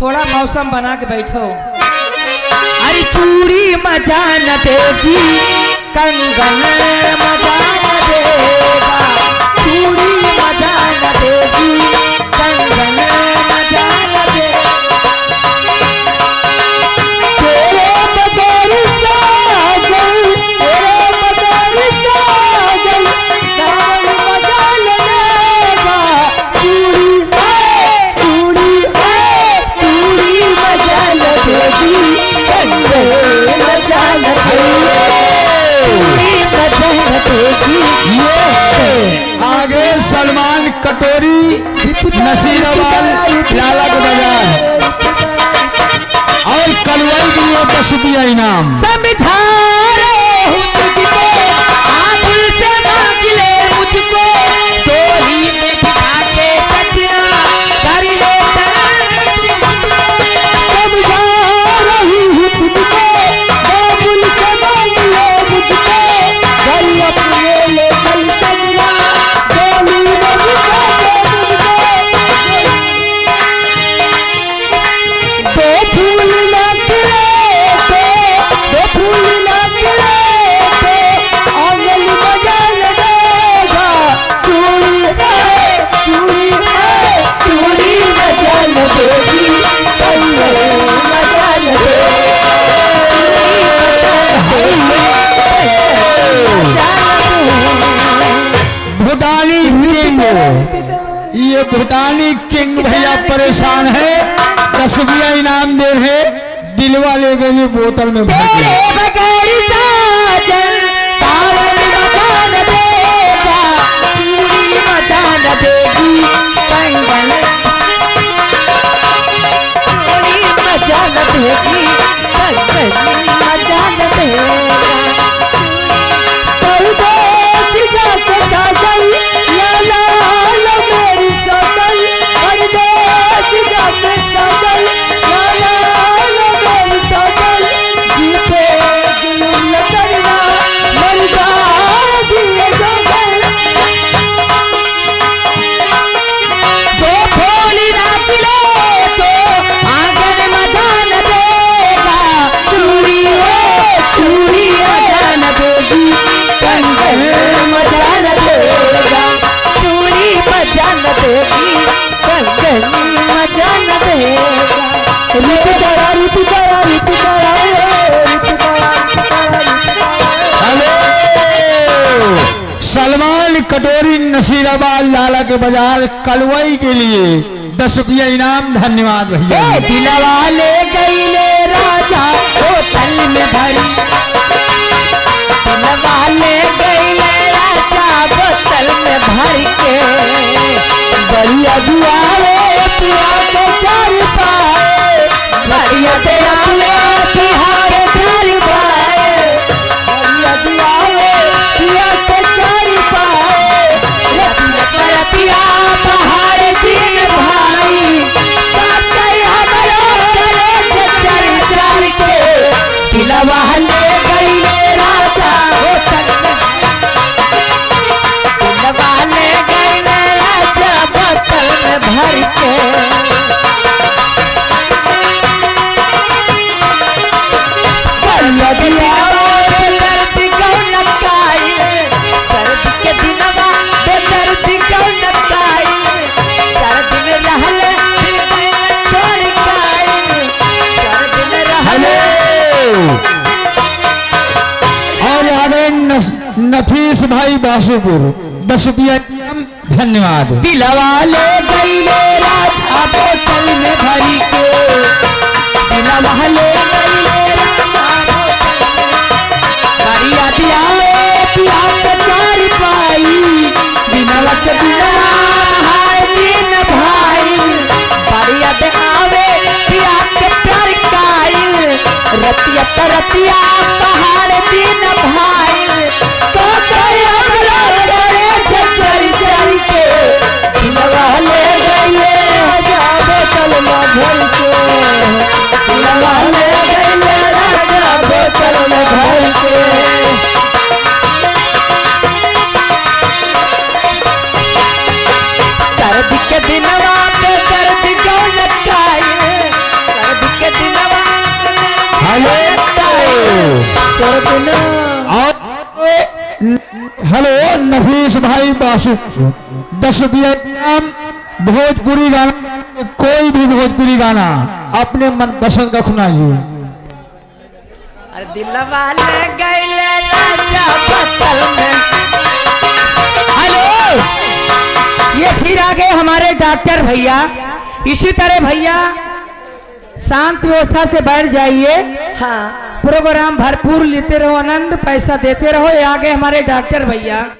थोड़ा मौसम बना के बैठो। अरे चूड़ी मजा न देगी, कंगन मजा न देगा, चूड़ी मजा न देगी, कंगन मजा न देगा। तेरे बगैर साजन, तेरे बगैर साजन, सावन मजा न देगा। चूड़ी है, चूड़ी है, चूड़ी मजा न देगी, कंगन मजा न देगी, चूड़ी मजा न देगी। ये आगे सलमान कटोरी नसीराबाद लाला के बाजार और कलवाई के लिए 10 रुपया इनाम। समझा रहे हूँ तुझको, आबुल से मांग ले मुझको, डोली में बिठा के सजना कर ले। समझा रही हूँ तुझको, बाबुल से मांग ले मुझको, घर अपने ले चल सजना, डोली में बिठा के मुझको। दो फूल ना खिले तो, दो फूल ना खिले तो, आंगन मजा लगेगा। चूड़ी है, चूड़ी है, चूड़ी मजा लगेगी, कंगन मजा लगेगी, भूटानी किंग, ये भूटानी किंग भैया परेशान है, 10 रुपया इनाम दे रहे, दिलवा ले गए बोतल में भर के। तेरे बगैर साजन सावन मजा न देगा, चूड़ी मजा न देगी, कंगन चूड़ी मजा न देगी, कंगन मजा न देगा। परदेस जाके साजन, ला ला ला मेरी साजन, परदेस जाके साजन, ला ला ला मेरी साजन, जीते जुल्म न करना, मर जाएगी जोगन। दो फूल ना खिले तो आंगन मजा न देगा, चूड़ी है, चूड़ी मजा न देगी, कंगन मजा न देगा, चूड़ी मजा न देगी, कंगन मजा न देगा। ऋतु तारा, ऋतु तारा, ऋतु तारा, ऋतु तारा, ऋतु तारा, ऋतु तारा। हेलो सलमान कटोरी नसीराबाद लाला के बाजार कलवई के लिए 10 रुपया इनाम। धन्यवाद भैया। ए दिलवा ले गईले राजा बोतल में भरी, दिलवा ले गईले राजा बोतल में भर के, बढ़िया दुआरे पिया के चार पाए, बढ़िया दुआरे पिया के चार पाए, बढ़िया दुआरे पिया के चार पाए, रतिया रतिया पहाड़ दिन भाई, काटई हमरो करे चर चर के, दिलवा ले गईले राजा बोतल में, दिलवा ले गईले राजा बोतल में भर के। बेदर्द कौन काई, सर्द के दिनवा बेदर्द कौन काई, चार दिन रहल फिर गइल छोड़ काई, चार दिन रहल। हेलो और आगे नफीस भाई बासुपुर 10 रुपया इनाम। धन्यवाद। दिलवा ले गईले राजा बोतल में भरी के, दिलवा ले गईले राजा बोतल में, बरिया दिया पिया के चार पाई, बिनवा के बिनवा हाय दिन भाई, बरिया दे आवे पिया के प्यार काई, रतिया तरतिया पहाड़ दिन भाई, तो कई हमरो करे चर चर के, दिलवा ले गईले राजा बोतल में भर के, दिलवा ले गईले राजा बोतल में भर के। सर्द के दिनवा पे दर्द क्यों लटकाए, और हेलो नफीस भाई बासु 10 रुपया इनाम। भोजपुरी गाना, कोई भी भोजपुरी गाना अपने मन पसंद का सुनाइए। अरे दिलवा ले गईले राजा बोतल में। हेलो, ये फिर आ गए हमारे डॉक्टर भैया। इसी तरह भैया शांत व्यवस्था से बैठ जाइए। हाँ प्रोग्राम भरपूर लेते रहो, आनंद पैसा देते रहो। ये आ गए हमारे डॉक्टर भैया।